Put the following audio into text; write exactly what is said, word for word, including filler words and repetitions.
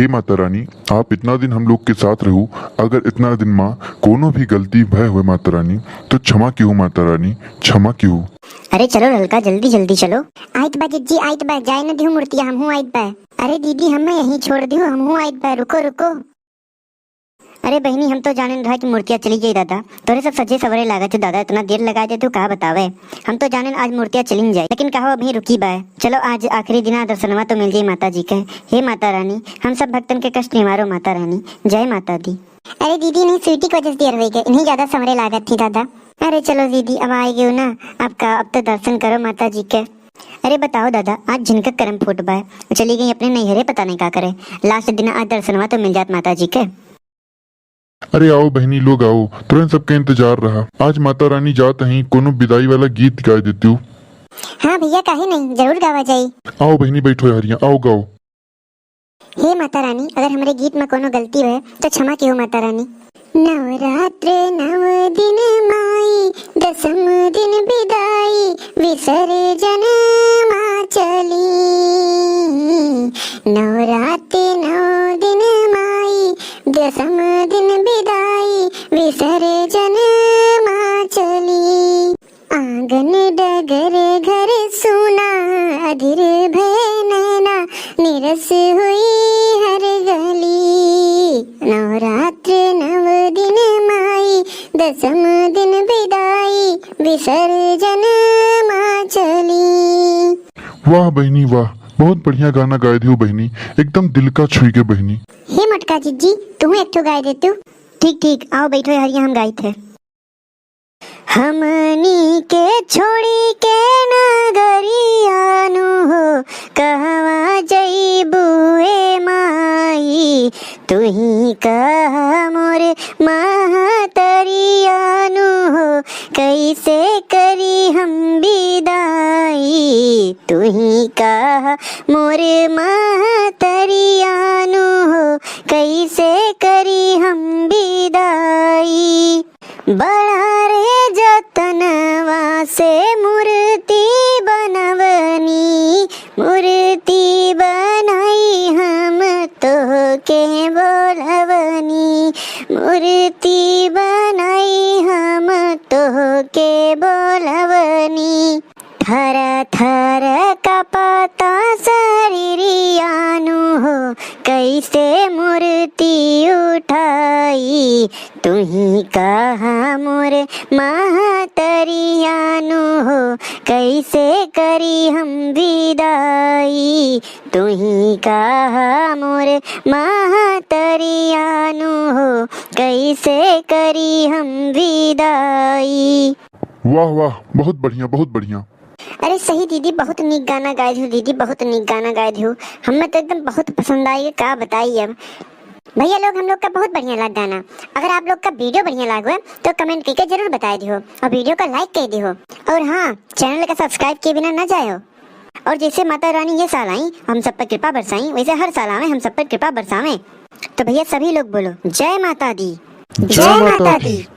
हे माता रानी, आप इतना दिन हम लोग के साथ रहू, अगर इतना दिन मा कोनो भी गलती भय होए माता रानी, तो क्षमा किहू माता रानी, क्षमा किहू। अरे चलो ललका, जल्दी जल्दी चलो। आइत बा जिज्जी, आइत बा, जाए न दिहू मूर्तिया, हमहू आइत बा। अरे दीदी, हमें यहीं छोड़ दिहू, हमहू आइत बा, रुको रुको। अरे बहिनी, हम तो जानेन रहा कि मूर्तिया चली जाई दादा, तोरे सब सजे सवरे लागत हो दादा, इतना देर लगा दे तू, का बतावे। हम तो जानेन आज मूर्तिया चली जाई, लेकिन कहो अभी रुकी बाय। चलो आज आखिरी दिना, दर्शनवा तो मिल जाई माता जी के। हे माता रानी, हम सब भक्तन के कष्ट निवारो माता रानी। जय माता दी। अरे दीदी, नहीं स्वीटी की वजह से देर होई गई, इन्हीं ज्यादा सवरे लागत थी दादा। अरे चलो दीदी, अब आए गयो ना, अब का, अब तो दर्शन करो माता जी के। अरे बताओ दादा, आज झिनका करम फूट बाय, चली गई अपने नैहरे, पता नहीं का करे। लास्ट दिन आज दर्शनवा तो मिल जात माता जी के। अरे आओ बहिनी लोग आओ, तुरंत सबके इंतजार रहा। आज माता रानी जात ही, कोनो विदाई वाला गीत गाए देतू। हाँ भैया, काहे नहीं, जरूर गावा जाई। आओ बहिनी, बैठो हरिया, आओ गाओ। हे माता रानी, अगर हमरे गीत में कोनो गलती होए तो क्षमा किहो माता रानी। नवरात्र नव दिन माई, दसम दिन बिदाई, विसर्जन मा चली। नवरात्र नव दिन माई, दसम दिन बिदाई, विसर्जन मा चली। आंगन डगर घर सूना, अधीर भय नैना, निरस हुई हर गली। नवरात्र नव दिन माई, दसम दिन बिदाई, विसर्जन मा चली। वाह बहिनी वाह, बहुत बढ़िया गाना गाए दियो बहिनी, एकदम दिल का छुई के बहिनी। हे मोटका जिज्जी, तू एक ठो गाए देतू। ठीक ठीक, आओ बैठो हरिया, हम गाइत है। हमनी के छोड़ी के नगरिया नु हो, कहवा जइबू ए माई? तुही कहा मोर महतरिया नु हो, कैसे करी हम बिदाई? तुही कहा मोर महतरिया नु हो, कैसे करी हम बिदाई? बड़ा रे जतनवा से मूर्ति बनवनी, मूर्ति बनाई हम तोहके बोलवनी, मूर्ति बनाई हम तोहके बोलवनी। थर थर कपता शरीरिया नु हो, कैसे मूर्ति उठाई? तुही कहा मोर महतरिया नु हो, कैसे करी हम बिदाई? तुही कहा मोर महतरिया नु हो, कैसे करी हम बिदाई? वाह वाह, बहुत बढ़िया, बहुत बढ़िया। अरे सही दीदी, बहुत नीक गाना गाए हो दीदी, बहुत नीक गाना गाए हो। हमें तो एकदम बहुत पसंद आई, का बताई अब। भैया लोग, हम लोग का बहुत बढ़िया लाग गाना। अगर आप लोग का video बढ़िया लाग हुआ तो comment करके जरूर बताए दिहो और video का like कर दिहो। और हाँ, channel का subscribe किए बिना ना जाए हो। और जैसे माता रानी ये साल आई, हम सब पर कृपा बरसाई, वैसे हर साल आवे, हम सब पर कृपा बरसावे। तो भैया सभी लोग बोलो, जय माता दी। जय माता दी।